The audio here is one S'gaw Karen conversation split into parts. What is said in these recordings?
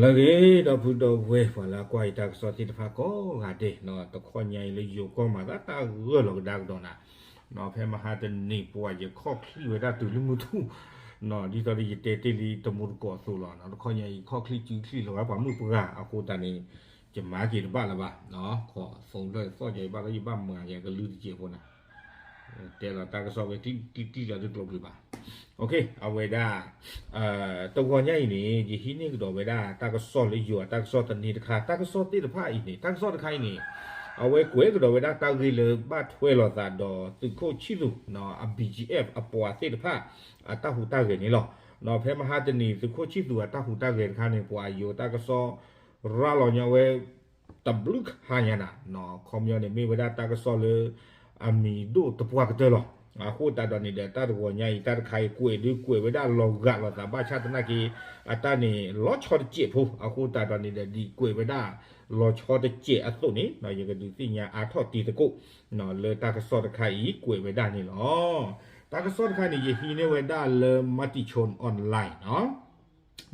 လၢအဂ့ၤ ဒီပုၢ်ဒီဝဲၢ် ပှၤလၢအကွၢ်ယတၢ်ကစီၣ်သ့ၣ်တဖၣ်ကိးဂၤဒဲး, တခီညါအံၤလၢယိၤကီၢ်မၤသးတၢ်ဂၢၢ်လီၤကဒါကဒီးနၤ, ဖဲမဟါတနံၤပှၤယခီၣ်ချံၣ်ဝဲဒၣ်တုၤလၢမုၢ်ထူၣ်, ဒ်သိးဒီးယတဲတ့ၢ်လံတမူတကိးအသိးလီၤ, တခီညါအံၤခီၣ်ချံၣ်စုချံၣ်လီၤဝဲပှၤမုၣ်ပှၢ်အဃိသတးန့ၣ်, ယမၤက့ၤတဘၣ်လၢၤဘၣ်, ခီၣ်သိလၢသီၣ်ညါအံၤဘၣ်လၢယဘၣ်မၤယကလုၢ်တစဲးဖိနၤ တဲလီၤတၢ်ကစီၣ်ဝဲကျံၣ်ကျံၣ်ကျံၣ်လီၤတကျိၤပျံၤဘၣ်. အဝဲဒၣ် တဂီၤညါအံၤန့ၣ် ယဟံးန့ၢ်ကဒီးဝဲဒၣ်တၢ်ကစီၣ်လၢယိၤအတၢ်ကစီၣ်တနံၤတခါ, တၢ်ကစီၣ်သ့ၣ်တဖၣ်အံၤန့ၣ် တၢ်ကစီၣ်တခါအံၤန့ၣ် အဝဲကွဲးကဒီးဝဲဒၣ်တၢ်ဂ့ၢ်လၢဘၣ်ထွဲလိာ်သးဒီးသုးခိၣ်ဆံၣ်သူး အ BGF အပှၤသ့ၣ်တဖၣ် အတၢ်ဟူးတၢ်ဂဲၤန့ၣ်လီၤ. ဖဲမဟါတနံၤ သုးခိၣ်ဆံၣ်သူးအတၢ်ဟူးတၢ်ဂဲၤတခါန့ၣ် ပှၤယိၤတၢ်ကစီၣ် ရၤလီၤညီဝဲ တဘျုးခါညါနၤ, ခီပညီန့ၣ်မ့ၢ်ဝဲဒၣ်တၢ်ကစီၣ်လၢ အမံၤဒိၣ်တပှၢ်ကတၢၢ်လီၤ. အဃိသတးဒီးန့ၣ်ဒီး တၢ်တဂီၤညါအံၤ တၢ်တခါအံၤကွဲးဒုးကွဲးဝဲဒၣ်လီၤဂာ်လိာ်သးဘၣ်ဆၣ်သနာ်က့ အတၢ်န့ၣ် လီၤဆီတစဲးဖိ, အဃိသတးဒီးန့ၣ်ဒီး ဒ်ကွဲးဝဲဒၣ်လီၤဆီတစဲးအသိးန့ၣ် ယကဒုးသ့ၣ်ညါအါထီၣ်တံၤသကိး လၢတၢ်ကစီၣ်တခါအံၤကွဲးဝဲဒၣ်န့ၣ်လီၤ. တၢ်ကစီၣ်တခါန့ၣ် ယဟံးန့ၢ်ဝဲဒၣ်လၢ Matichon Online နီၤ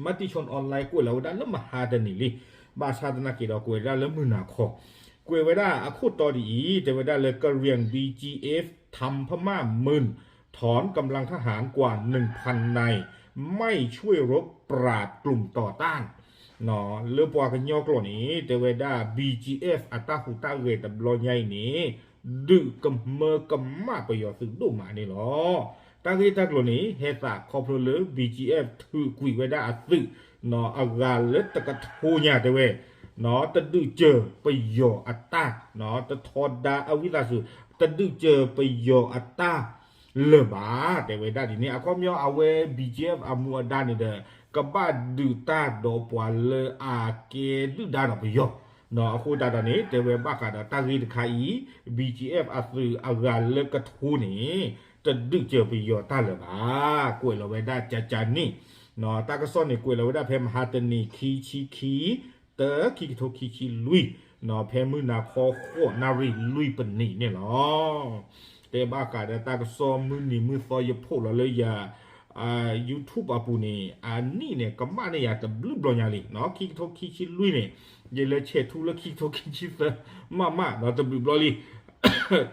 Matichon Online ကွဲးလီၤဝဲဒၣ်လၢမဟါတနံၤလံ, ဘၣ်ဆၣ်သနာ်က့ဒီးကွဲးဝဲဒၣ်လၢမုၢ်နၤခီ, ကွဲးဝဲဒၣ်အခိၣ်တီဒ်အံၤ တဲဝဲဒၣ်လၢ กะเหรี่ยง บีจีเอฟ ทำพม่ามึน ถอนกำลังทหารกว่าหนึ่งพันนาย ไม่ช่วยรบปราบกลุ่มต่อต้าน လၢပှၤကညီကျိာ်န့ၣ် တဲဝဲဒၣ် BGF အတၢ်ဟူးတၢ်ဂဲၤတဘျီညါအံၤန့ၣ် ဒုးကမၢကမၣ်ပယီၤသုးဒိၣ်မးန့ၣ်လီၤ. တၢ်ဂ့ၢ်တၢ်ကျိၤန့ၣ် ဟဲသးခီဖျိလၢ BGF ထုးကွံာ်ဝဲဒၣ်အသုး အဂၤလၢတကထိညါတဲဝဲ တဒုးစၢၤပယီၤအတၢ် တထီဒါအဝံသးစူၤ တဒုးစၢၤပယီၤအတၢ်လၢၤဘၣ် တဲဝဲဒၣ်ဒ်န့ၣ် အခီပညီအဝဲ BGF အမူအဒါန့ၣ်ဒီး ကဘၣ်ဒုးတၢ်ဒီးပှၤလၢအကဲဒုၣ်ဒါဒီးပယီၤ အဃိသတးဒီးန့ၣ် တဲဝဲဘၣ်ဃးဒီးတၢ်ဂ့ၢ်တခါအံၤ BGF အသုးအဂၤလၢကထိန့ၣ် တဒုးစၢၤပယီၤတၢ်လၢၤဘၣ် ကွဲးလီၤဝဲဒၣ်ကကန့ၣ် တၢ်ကစီၣ်န့ၣ်ကွဲးလီၤဝဲဒၣ်ဖဲမဟါတနံၤ ခံဆံခံ တၢ ခံကထိခံဆံလွံၢ် ဖဲမုၢ်နၤခီဃိးနၣ်ရံၣ်လွံၢ်ပနံးန့ၣ်လီၤ. တဲဘၣ်ဃးဒီးတၢ်ကစီၣ်မုၢ်နံၤမုၢ်သီယဖီၣ်လီၤလၢယ YouTube အပူၤန့ၣ် အနံၣ်န့ၣ် ကမၣ်န့ၢ်ယၤတဘျုးဘျီညါလံ ခံကထိခံဆံလွံၢ်န့ၣ် ယလဲၤဆဲးထူလၢခံကထိခံဆံသၢ မးမး တဘျုးဘျီလံ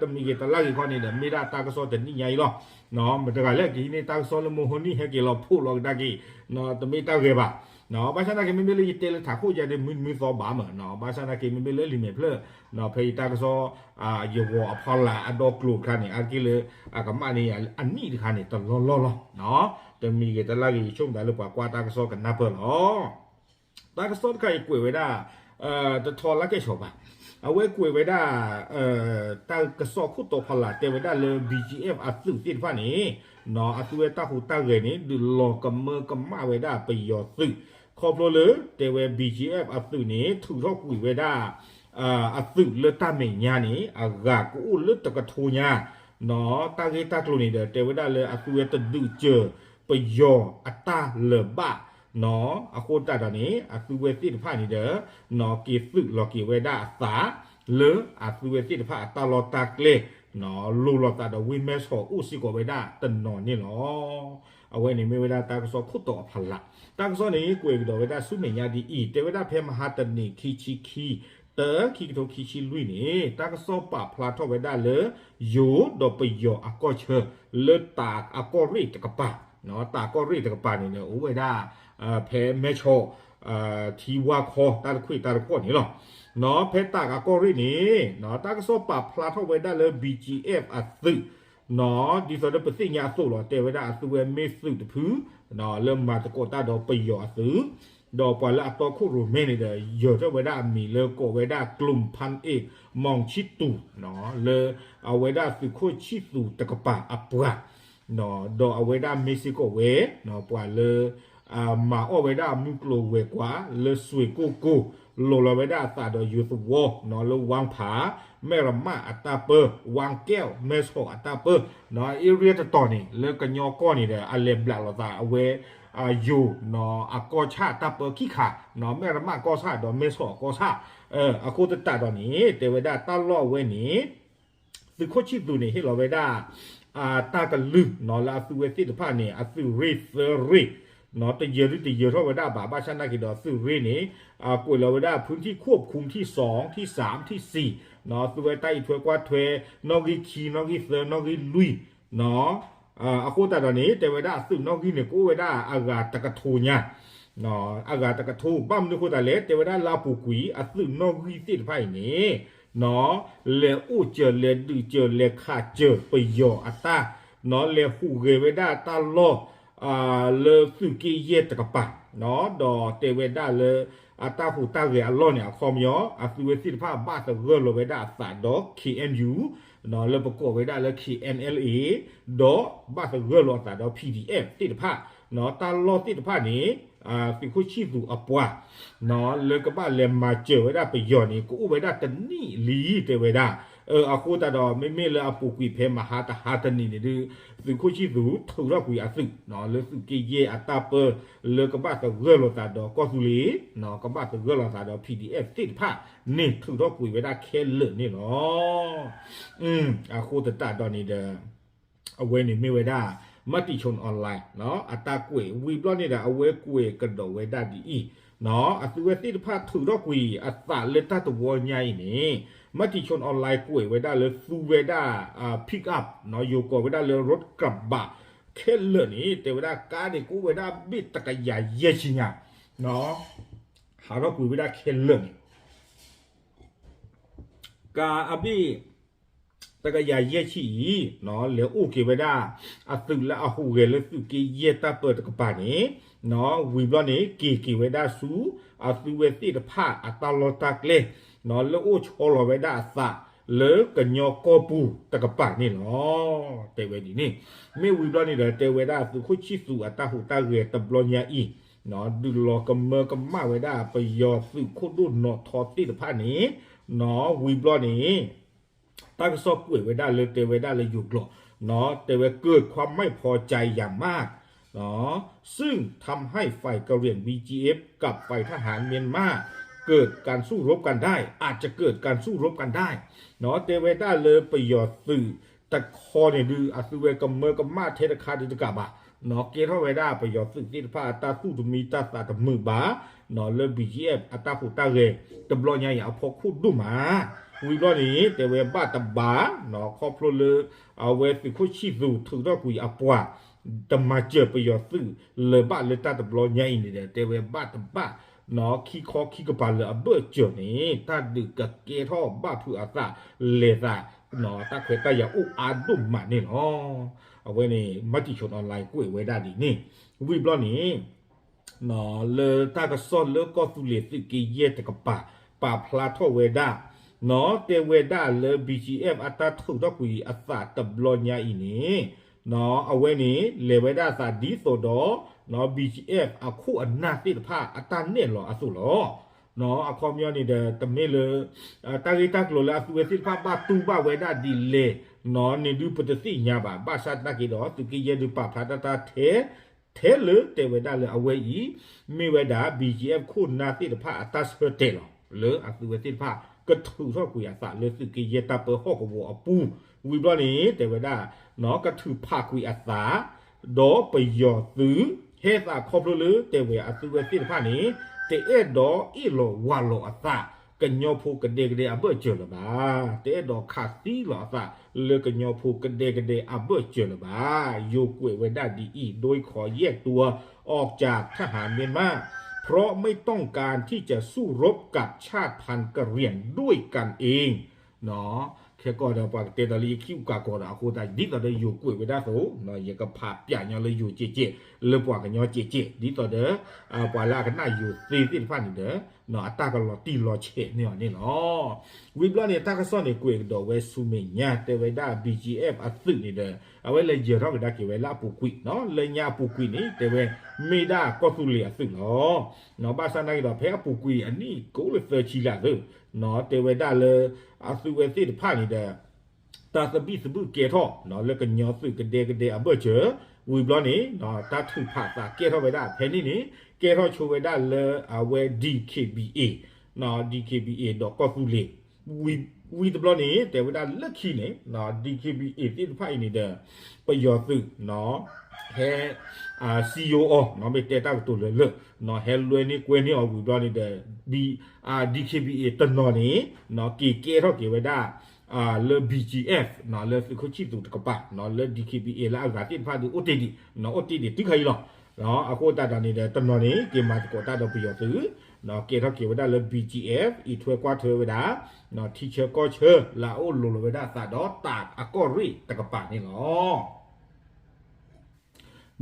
တမံၤဂ့ၤတလၢ်ဂ့ၤခီန့ၣ်ဒီး မ့ၢ်ဒၣ်တၢ်ကစီၣ်တနံၣ်ညါအံၤလီၤ. မတၤတဂၤလၢကဟံးန့ၢ်တၢ်ကစီၣ်လၢမိၢ်ဟိနံၣ်ဟဲက့ၤလီၤဖီၣ်လီၤကဒါက့ၤ တမ့ၢ်တၢ်ဂ့ၤဘၣ်. ဘၣ်ဆၣ်သနာ်က့မ့မ့ၢ်လၢယတဲလၢထးခိၣ်ယၤဒီးမုၢ်နံၤမုၢ်သီဘၣ်မး ဘၣ်ဆၣ်သနာ်က့မ့မ့ၢ်လၢလံာ်မဲာ်ဖျၢၣ် ဖဲယတၢ်ကစီၣ် ယဂီၤအဖီလာ်အဒီကျိၤတခါန့ၣ် အါတက့ၢ်လၢ အကမၣ်န့ၢ်ယၤအနံၣ်တခါန့ၣ် တလီၢ်လီၢ်လီၤ. တမံၤဂ့ၤတလၢ်ဂ့ၤ ယဆိကမိၣ်သးလၢပှၤကွၢ်တၢ်ကစီၣ်ကနၢ်ပၢၢ်လီၤ. တၢ်ကစီၣ်တခါအံၤကွဲးဝဲဒၣ် တထီလၢကဲၣ်ဆိးဘၣ်. အဝဲကွဲးဝဲဒၣ် တၢ်ကစီၣ်ခိၣ်တီဖီလာ်တဲဝဲဒၣ်လၢ BGF အသုးသ့ၣ်တဖၣ်န့ၣ် အသုဝဲတၢ်ဟူးတၢ်ဂဲၤန့ၣ် ဒုးလီၤကမၢကမၣ်ဝဲဒၣ်ပယီၤသုး ခီဖျိလၢတဲဝဲ BGF အသုးန့ၣ် ထုးထီၣ်ကွံာ်ဝဲဒၣ် အသုးလၢတၢ်မဲာ်ညါန့ၣ် အဂၤကအိၣ်လၢတကထိညါ တၢ်ဂ့ၢ်တၢ်ကျိၤန့ၣ်ဒီး တဲဝဲဒၣ်လၢအသုဝဲတဒုးစၢၤပယီၤအတၢ်လၢၤဘၣ် အဃိသတးဒီးန့ၣ် အသုဝဲသ့ၣ်တဖၣ်န့ၣ်ဒီး က့ၤသုးလီၤက့ၤဝဲဒၣ်အသး လၢအသုဝဲသ့ၣ်တဖၣ်အတၢ်လီၢ်တၢ်ကျဲ လိၤလိာ်သးဒီးဝ့ၢ်မဲၢ်ဆီးအိၣ်စ့ၢ်ကီးဝဲဒၣ်တနီၤန့ၣ်လီၤ. အဝဲန့ၣ်မ့ၢ်ဝဲဒၣ်တၢ်ကစီၣ်ခိၣ်တီအဖီလာ် တၢ်ကစီၣ်န့ၣ်ကွဲးကဒီးဝဲဒၣ်ဆူမဲာ်ညါဒ်အံၤ တဲဝဲဒၣ်ဖဲမဟါတနံၤခံဆံခံ တၢ ခံကထိခံဆံလွံၢ်န့ၣ် တၢ်ကစီၣ်ပာ်ဖျါထီၣ်ဝဲဒၣ်လၢ ယိၤဒီးပယီၤအကီၢ်ဆၢ လၢတးအကီၢ်ရ့ၣ်တကပၤ တးကီၢ်ရ့ၣ်တကပၤန့ၣ်ဒီး အိၣ်ဝဲဒၣ် ဖဲမဲၢ်ဆီး ထံဝါခီတၢ်တခွံၣ်တၢ်တခီၣ်န့ၣ်လီၤ. ဖဲတးအကီၢ်ရ့ၣ်န့ၣ် တၢ်ကစီၣ်ပာ်ဖျါထီၣ်ဝဲဒၣ်လၢ BGF အသုး ဒ်သိးဒီးပသ့ၣ်ညါအသိးလီၤ တဲဝဲဒၣ်အသုဝဲမ့ၢ်သုးတဖု လၢမၤသကိးတၢ်ဒီးပယီၤအသုး ဒီးပှၤလၢအတီခိၣ်ရိၣ်မဲန့ၣ်ဒီး ယၢၤထီၣ်ဝဲဒၣ်အမံၤလၢကိးဝဲဒၣ် ကလုာ်ဖၣ်အ့ၣ်မီၣ်ဆံတူၢ် လၢအဝဲဒၣ်သုးခိၣ်ဆံၣ်သူးတကပၤအပှၤ ဒီးအဝဲဒၣ်မ့ၢ်စ့ၢ်ကီးဝဲ ပှၤလၢ မၤအီၣ်ဝဲဒၣ်မုၢ်ကျိၤဝဲၤကွာ်လၢစွ့ၣ်ကိၢ်ကိၢ် လိၤလီၤဝဲဒၣ်အသးဒီးယိၤသဝီ လၢဝၣ်ဖး မဲၢ်ရမၣ်အတၢ်ပၢ ဝၣ်ကဲၣ် မဲၢ်ဆီးအတၢ်ပၢ area တတီၤန့ၣ် လၢကညီကီၢ်န့ၣ်ဒီး အလဲၤဘျးလိာ်သးအဝဲ ယိၤ အကီၢ်ဆၣ်တၢ်ပၢခံခါ မဲၢ်ရမၣ်ကီၢ်ဆၣ်ဒီးမဲၢ်ဆီးအကီၢ်ဆၣ် အဃိသတးဒီးန့ၣ် တဲဝဲဒၣ်တၢ်လီၢ်အဝဲန့ၣ် သုးခိၣ်ဆံၣ်သူးန့ၣ် ဟ့ၣ်လီၤဝဲဒၣ် တၢ်ကလုၢ် လၢအသုဝဲသ့ၣ်တဖၣ်န့ၣ် အသုးရ့ၣ်သၢရ့ၣ် တယၢၤဒုတယၢၤထီၣ်ဝဲဒၣ်ဘၣ် ဘၣ်ဆၣ်နာ်က့ဒီးသုးရ့ၣ်န့ၣ် ကွဲးလီၤဝဲဒၣ် พื้นที่ควบคุมที่สอง ที่สาม ที่สี่ သုဝဲတၢ်အံးထွဲကွၢ်ထွဲ နီၣ်ဂံၢ်ခံ နီၣ်ဂံၢ်သၢ နီၣ်ဂံၢ်လွံၢ် အဃိသတးဒီးန့ၣ် တဲဝဲဒၣ်အသုးနီၣ်ဂံၢ်န့ၣ် ကအိၣ်ဝဲဒၣ်အဂၤတကထိညါ အဂၤတကထိ ဘၣ်မနုၤအဃိသတးလဲၣ် တဲဝဲဒၣ်လၢအပူၤကွံာ်အသုးနီၣ်ဂံၢ်သ့ၣ်တဖၣ်အံၤန့ၣ် လဲၤအိၣ်စၢၤ လဲၤဒုးစၢၤ လဲၤခးစၢၤပယီၤအတၢ် လဲၤဟူးဂဲၤဝဲဒၣ်တၢ်လီၢ် လၢသုးက့ယဲၢ်တကပၤ ဒီးတဲဝဲဒၣ်လၢ အတၢ်ဟူးတၢ်ဂဲၤအလီၢ်န့ၣ် အခီပညီ အသုဝဲသ့ၣ်တဖၣ်ဘၣ်သဂၢၢ်လီၤဝဲဒၣ်အသးဒီး K N U လၢပကိးဝဲဒၣ်လၢ K N L A ဒီးဘၣ်သဂၢၢ်လီၤအသးဒီး P D F သ့ၣ်တဖၣ် တၢ်လီၢ်သ့ၣ်တဖၣ်န့ၣ် သုးခိၣ်ဆံၣ်သူးအပှၤ လၢကဘၣ်လဲၤမၤစၢၤဝဲဒၣ်ပယီၤန့ၣ် ကအိၣ်ဝဲဒၣ်တနံၣ်လံ တဲဝဲဒၣ် အဃိသတးဒီး မ့မ့ၢ်လၢအပူၤကွံာ်ဖဲမဟါတဟါတနံၤန့ၣ်ဒုး သုးခိၣ်ဆံၣ်သူးထုးထီၣ်ကွံာ်အသုး လၢသုးက့ယဲၢ်အတၢ်ပၢ လၢကဘၣ်သဂၢၢ်လိာ်သးဒီးကီၢ်သူလ့ၤ ကဘၣ်သဂၢၢ်လိာ်သးဒီး P D F သ့ၣ်တဖၣ်န့ၣ် ထုးထီၣ်ကွံာ်ဝဲဒၣ်ခဲလၢာ်န့ၣ်လီၤ. အဃိသတးဒီးန့ၣ်ဒီး အဝဲန့ၣ်မ့ၢ်ဝဲဒၣ် မၤတံၤဆိ online အတၢ်ကွဲး ဝံၤဘျီန့ၣ်ဒီး အဝဲကွဲးကဒီးဝဲဒၣ်ဒ်အံၤ အသုဝဲသ့ၣ်တဖၣ်ထုးထီၣ်ကွံာ်အသးလၢတၢ်တဝီညါအံၤန့ၣ် မၤတံၤဆိ online ကွဲးဝဲဒၣ်လၢသူဝဲဒၣ် pick up ယိၤကီးဝဲဒၣ်လၢ รถกระบะ ခဲလၢာ်န့ၣ် တဲဝဲဒၣ်ကါန့ၣ်ကအိၣ်ဝဲဒၣ်ဘ့ၣ်တကယၤယဲၢ်ဆံညါ ဟးထီၣ်ကွံာ်ဝဲဒၣ်ခဲလၢာ်န့ၣ် ကါအဘ့ၣ် တကယၤယဲၢ်ဆံအံၤ လဲၤအိၣ်က့ၤဝဲဒၣ် အသုးလၢအဟူးဂဲၤလၢသုးက့ယဲၢ်တၢ်ပၢတကပၤန့ၣ် ဝံၤဘျီန့ၣ် က့ၤက့ၤဝဲဒၣ်ဆူ အသုဝဲသ့ၣ်တဖၣ်အတၢ်လီၢ်တၢ်ကျဲ လၢအိၣ်ဆီလီၤဝဲဒၣ်အသး လၢကညီကီၢ်ပူၤတကပၤန့ၣ်လီၤ. တဲဝဲဒ်န့ၣ် မ့ၢ်ဝံၤဘျီန့ၣ်ဒီး တဲဝဲဒၣ်သုးခိၣ်ဆံၣ်သူးအတၢ်ဟူးတၢ်ဂဲၤတဘျီညါအံၤ ဒုးလီၤကမၢကမၣ်ဝဲဒၣ်ပယီၤသုးခိၣ်ဒိၣ်နီၣ်ထီသ့ၣ်တဖၣ်န့ၣ် ဝံၤဘျီန့ၣ် တၢ်ကစီၣ်ကွဲးဝဲဒၣ်လၢတဲဝဲဒၣ်လၢယိၤကျိာ် တဲဝဲ เกิดความไม่พอใจอย่างมาก ซึ่งทำให้ฝ่ายกะเหรี่ยง บีจีเอฟ กับฝ่ายทหารเมียนมา เกิดการสู้รบกันได้ อาจจะเกิดการสู้รบกันได้ တဲဝဲဒၣ်လၢပယီၤသုးတခီန့ၣ်ဒုး အသုဝဲကမၢကမၣ်ထဲတခါဒုးတကးဘၣ် ကဲထီၣ်ဝဲဒၣ်ပယီၤသုးသ့ၣ်တဖၣ်အတၢ်သူၣ်တမံတၢ်သးတမုာ်ဘၣ် လၢ B G F အတၢ်ဟူးတၢ်ဂဲၤ တဘျီညါအံၤအဖီခိၣ်ဒိၣ်မး ဝံၤဘျီန့ၣ် တဲဝဲဘၣ်တဘၣ် ခီဖျိလၢ အဝဲသုးခိၣ်ဆံၣ်သူးထုးထီၣ်ကွံာ်အပှၤ တမၤစၢၤပယီၤသုးလၢၤဘၣ်လၢတၢ်တဘျီညါအံၤန့ၣ်ဒီး တဲဝဲဘၣ်တဘၣ် ခံခီခံကပၤလၢအဘၢၣ်စၢၤန့ၣ် တၢ်ဒုးကကဲထီၣ်ဘၣ်ဖုးအသးလဲၤသး တၢ်ခွဲးတၢ်ယာ်အိၣ်အါဒိၣ်မးန့ၣ်လီၤ. အဝဲန့ၣ် မၤတံၤဆိ online ကွဲးဝဲဒၣ်ဒ်န့ၣ် ဝံၤဘျီန့ၣ် လၢတၢ်ကစီၣ်လၢကီၢ်သူလ့ၤသုးက့ယဲၢ်တကပၤ ပာ်ဖျါထီၣ်ဝဲဒၣ် တဲဝဲဒၣ်လၢ B G F အတၢ်ထုးထီၣ်ကွံာ်အသးတဘျီညါအံၤန့ၣ် အဝဲန့ၣ် လဲၤဝဲဒၣ်အသးဒ်သိးဒီး B G F အခိၣ်အနၢ်သ့ၣ်တဖၣ်အတၢ်နဲၣ်လီၤအသိးလီၤ. အခီပညီန့ၣ်ဒီး တမ့ၢ်လၢ တၢ်ဂ့ၢ်တၢ်ကျိၤလၢအသုဝဲသ့ၣ်တဖၣ်ဘၣ်တူၢ်ဘၣ်ဝဲဒၣ်ဒ်လဲၣ် န့ၣ်ဒုးပတသ့ၣ်ညါဘၣ်. ဘၣ်ဆၣ်သနာ်က့ဒီး သုးက့ယဲၢ်ဒုးပာ်ဖျါတၢ်တၢ်ထဲ ထဲလၢတဲဝဲဒၣ်လၢအဝဲအံၤ မ့ၢ်ဝဲဒၣ် B G F ခိၣ်နၢ်သ့ၣ်တဖၣ်အတၢ်ဆၢတဲာ်လီၤ လၢအသုဝဲသ့ၣ်တဖၣ် ကထုးထီၣ်ကွံာ်အသးလၢသုးက့ယဲၢ်တၢ်ပၢဟီၣ်ကဝီၤအပူၤ ဝံၤဘျီန့ၣ် တဲဝဲဒၣ် ကထုးဖးကွံာ်အသး ဒီးပယီၤသုး ဟဲသးခီဖျိလၢတဲဝဲအသုဝဲသ့ၣ်တဖၣ်န့ၣ် တအဲၣ်ဒိးအ့ၣ်လိာ်ဝးလိာ်အသး ကညီဖိကဒဲကဒဲအဘၢၣ်စၢၤလၢၤဘၣ်. တအဲၣ်ဒိးခးသံလီၤအသး လၢကညီဖိကဒဲကဒဲအဘၢၣ်စၢၤလၢၤဘၣ်. ယိၤကွဲးဝဲဒၣ်ဒ်အံၤ โดยขอแยกตัวออกจากทหารเมียนมา เพราะไม่ต้องการที่จะสู้รบกับชาติพันธุ์กะเหรี่ยงด้วยกันเอง ခဲကီၢ်ဒီးပှၤကတဲဒီးလၢယခံး ကးကီးဒီးအဃိသတး ဒ်သိးဒီးယိၤကွဲးဝဲဒၣ်အသိး ယကဖးပျးညီလၢယိၤကဲးကဲး လၢပှၤကညီကဲးကဲး ဒ်သိးဒီး ပှၤလၢအကနၣ်ယိၤသ့သ့ၣ်တဖၣ်န့ၣ်ဒီး အတၢ်ကလီၤတံၢ်လီၤဆဲးန့ၢ်အီၤန့ၣ်လီၤ. ဝံၤဘျီန့ၣ် တၢ်ကစီၣ်န့ၣ် ကွဲးကဒီးဝဲဆူမဲာ်ညါ တဲဝဲဒၣ် B G F အသုးန့ၣ်ဒီး အဝဲလဲၤယၢၤထီၣ်ကဒါက့ၤဝဲလၢအပူၤကွံာ် လၢညါအပူၤကွံာ်န့ၣ် တဲဝဲ မ့ၢ်ဒၣ်ကီၢ်သူလ့ၤအသုးလီၤ. ဘၣ်ဆၣ်သနာ်က့ဒီး ဖဲအပူၤကွံာ်အနံၣ်ကအိၣ်လၢသၢဆံလၢအသုး တဲဝဲဒၣ်လၢ အသုဝဲသ့ၣ်တဖၣ်န့ၣ်ဒီး တၢ်သဘံၣ်သဘုၣ်ကဲထီၣ် လၢကညီသုးကဒဲကဒဲအဘၢၣ်စၢၤ ဝံၤဘျီန့ၣ် တၢ်ထုးဖးသးကဲထီၣ်ဝဲဒၣ် ဖဲန့ၣ်န့ၣ် ကဲထီၣ်ဆိဝဲဒၣ်လၢအဝဲ D K B A, D K B A ဒီးကီၢ်သူလ့ၤ ဝံၤတဘျီန့ၣ် တဲဝဲဒၣ်လၢခံန့ၣ် D K B A သ့ၣ်တဖၣ်အံၤန့ၣ်ဒီး ပယီၤသုး ဟဲစံယိၤအီၤ မ့ၢ်တဲတၢ်ကတိၤလၢာ်လၢာ် ဟဲလွဲန့ၢ်ကွဲန့ၢ်အီၤဝံၤဘျီန့ၣ်ဒီး DKBA တနီၤန့ၣ် က့ၤကဲထီၣ်က့ၤဝဲဒၣ် လၢ BGF လၢသုးခိၣ်ဆံၣ်သူးတကပၤ လၢ DKBA လၢအဂၤသ့ၣ်တဖၣ်ဒီး အိၣ်တ့ၢ်ဒံး အိၣ်တ့ၢ်ဒံးတုၤခါအံၤလီၤ. အဃိသတးဒီးန့ၣ်ဒီး တနီၤန့ၣ် က့ၤမၤသကိးတၢ်ဒီးပယီၤသုး ကဲထီၣ်က့ၤဝဲဒၣ်လၢ BGF အံးထွဲကွၢ်ထွဲဝဲဒၣ် ထံဆၢကီၢ်ဆၢ လၢအအိၣ်လိၤလီၤဝဲဒၣ်အသးဒီးတၢ်အကီၢ်ရ့ၣ်တကပၤန့ၣ်လီၤ.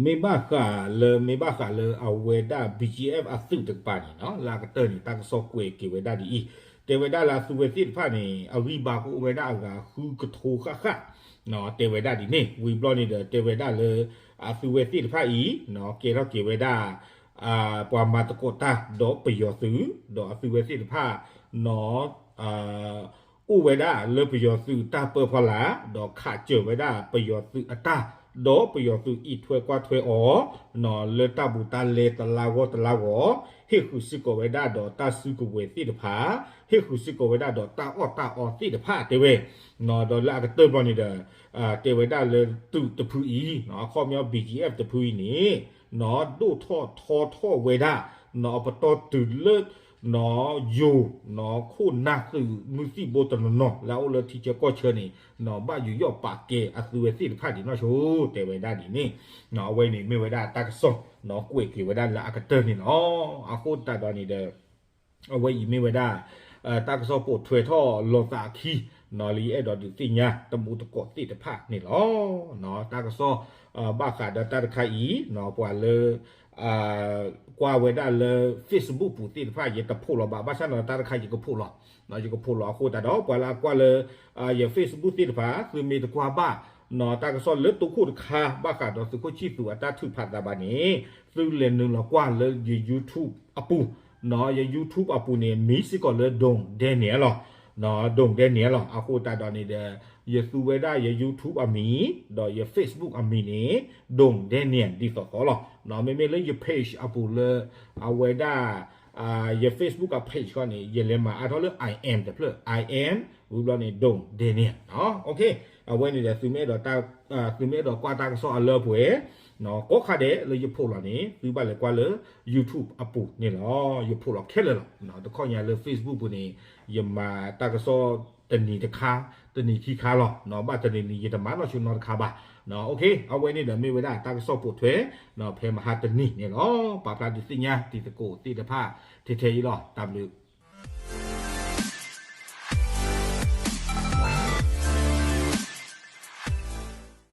မ့ၢ်ဘၣ်ဃးလၢ မ့ၢ်ဘၣ်ဃးလၢအဝဲဒၣ် BGF အသုးတကပၤန့ၣ် လၢအကတၢၢ်န့ၣ် တၢ်ကစီၣ်ကွဲးက့ၤဝဲဒၣ်ဒ်အံၤ, တဲဝဲဒၣ်လၢအသုဝဲသ့ၣ်တဖၣ်န့ၣ် အဂံၢ်ဘါကအိၣ်ဝဲဒၣ်အဂၤဃုကထိဃၣ်ဃၣ် တဲဝဲဒၣ်ဒ်န့ၣ် ဝံၤဘျီန့ၣ်ဒီး တဲဝဲဒၣ်လၢ အသုဝဲသ့ၣ်တဖၣ်အံၤ ကဲထီၣ်က့ၤဝဲဒၣ် ပှၤမၤသကိးတၢ်ဒီးပယီၤသုး ဒီးအသုဝဲသ့ၣ်တဖၣ် အိၣ်ဝဲဒၣ်လၢပယီၤသုးတၢ်ပၢဖီလာ် ဒီးခးစၢၤဝဲဒၣ်ပယီၤသုးအတၢ် ဒီးပယီၤသုးအံးထွဲကွၢ်ထွဲအီၤ လၢတၢ်ဘူးတၢ်လဲတလါဂီၢ်တလါဂီၢ် ဟ့ၣ်ဃုာ်စ့ၢ်ကီးဝဲဒၣ်ဒီးတၢ်စုကဝဲၤသ့ၣ်တဖၣ် ဟ့ၣ်ဃုာ်စ့ၢ်ကီးဝဲဒၣ်ဒီးတၢ်အီၣ်တၢ်အီသ့ၣ်တဖၣ်တဲဝဲ ဒီးလၢအကတၢၢ်ဘျီန့ၣ်ဒီး တဲဝဲဒၣ်လၢသုးတဖုအံၤ အခီပညီ BGF တဖုအံၤန့ၣ် ဒိၣ်ထီၣ်ထီထီၣ်ဝဲဒၣ် အပတီၢ်တုၤလၢ ယိၤ ခိၣ်နၢ်သုးမုၢ်သံၣ်ဘိတနီၤနီၤ လၢအအိၣ်လၢထံဆၢကီၢ်ဆၢန့ၣ် ဘၣ်ယူးယီၣ်ပာ်ကဲအသုဝဲသ့ၣ်တဖၣ်ဒံးနီၢ်ဆိ တဲဝဲဒၣ်ဒ်န့ၣ် အဝဲန့ၣ်မ့ၢ်ဝဲဒၣ်တၢ်ကစီၣ် ကွဲးက့ၤဝဲဒၣ်လၢအကတၢၢ်န့ၣ်လီၤ. အဃိသတးဒီးန့ၣ်ဒီး အဝဲအံၤမ့ၢ်ဝဲဒၣ် တၢ်ကစီၣ်ပိာ်ထွဲထီၣ်လီၤသးအခံ လၢယအဲၣ်ဒိးဒုးသ့ၣ်ညါ တမူတကိးသ့ၣ်တဖၣ်န့ၣ်လီၤ. တၢ်ကစီၣ် ဘၣ်ဃးဒီးတၢ်တခါအံၤ ပှၤလၢ ကွၢ်ဝဲဒၣ်လၢ Facebook ပူၤသ့ၣ်တဖၣ် ယတဖိးလီၤဘၣ် ဘၣ်ဆၣ်န့ၣ်တၢ်တခါယကဖိးလီၤ ယကဖိးလီၤအဃိသတးဒီး ပှၤလၢအကွၢ်လၢ ယ Facebook သ့ၣ်တဖၣ် သုမ့ၢ်တကွၢ်ဘၣ် တၢ်ကစီၣ်လၢတိခိၣ်တခါ ဘၣ်ဃးဒီးသုးခိၣ်ဆံၣ်သူးအတၢ်ထုးဖးသးဘၣ်န့ၣ် သုလဲၤနုာ်လီၤကွၢ်လၢယ YouTube အပူၤ ယ YouTube အပူၤန့ၣ် မံၤစ့ၢ်ကီးလၢ ဒိၣ်ဒဲန့ၣ်လီၤ ဒိၣ်ဒဲန့ၣ်လီၤ. အဃိသတးဒီးန့ၣ်ဒီး ယသူဝဲဒၣ်ယ YouTube အမံၤ ဒီးယ Facebook အမံၤန့ၣ် ဒိၣ်ဒဲန့ၣ် ဒ်သိးသိးလီၤ. မ့မ့ၢ်လၢယ page အပူၤလၢ အဝဲဒၣ် ယ Facebook အ page ဃီန့ၣ် ယလဲၤမၤအါထီၣ်လၢ I am တဖျၢၣ် I am ဝံၤဘျီန့ၣ် ဒိၣ်ဒဲန့ၣ် အဝဲန့ၣ်ဒီး သုမ့ၢ်အဲၣ်ဒိးကွၢ်တၢ်ကစီၣ်အလၢအပှဲၤ ကိးခါဒဲးလၢယဖိးလီၤန့ၣ် သုဘၣ်လဲၤကွၢ်လၢ YouTube အပူၤန့ၣ်လီၤ. ယဖိးလီၤခဲလၢာ်လီၤ. တခီညါလၢ Facebook ပူၤန့ၣ် ယမၤတၢ်ကစီၣ်တနံၤတခါ တနံၤခံခါလီၤ. ဘၣ်တနံၤနံၤယတမၤနီၢ်ဆိနီတခါဘၣ်. အဝဲန့ၣ်ဒီးမ့ၢ်ဝဲဒၣ်တၢ်ကစီၣ်ပိာ်ထွဲ ဖဲမဟါတနံၤန့ၣ်လီၤ. ပာ်ဖျါဒုးသ့ၣ်ညါတံၤသကိးသ့ၣ်တဖၣ် ထဲထဲအံၤလီၤ. တၢ်ဘျုး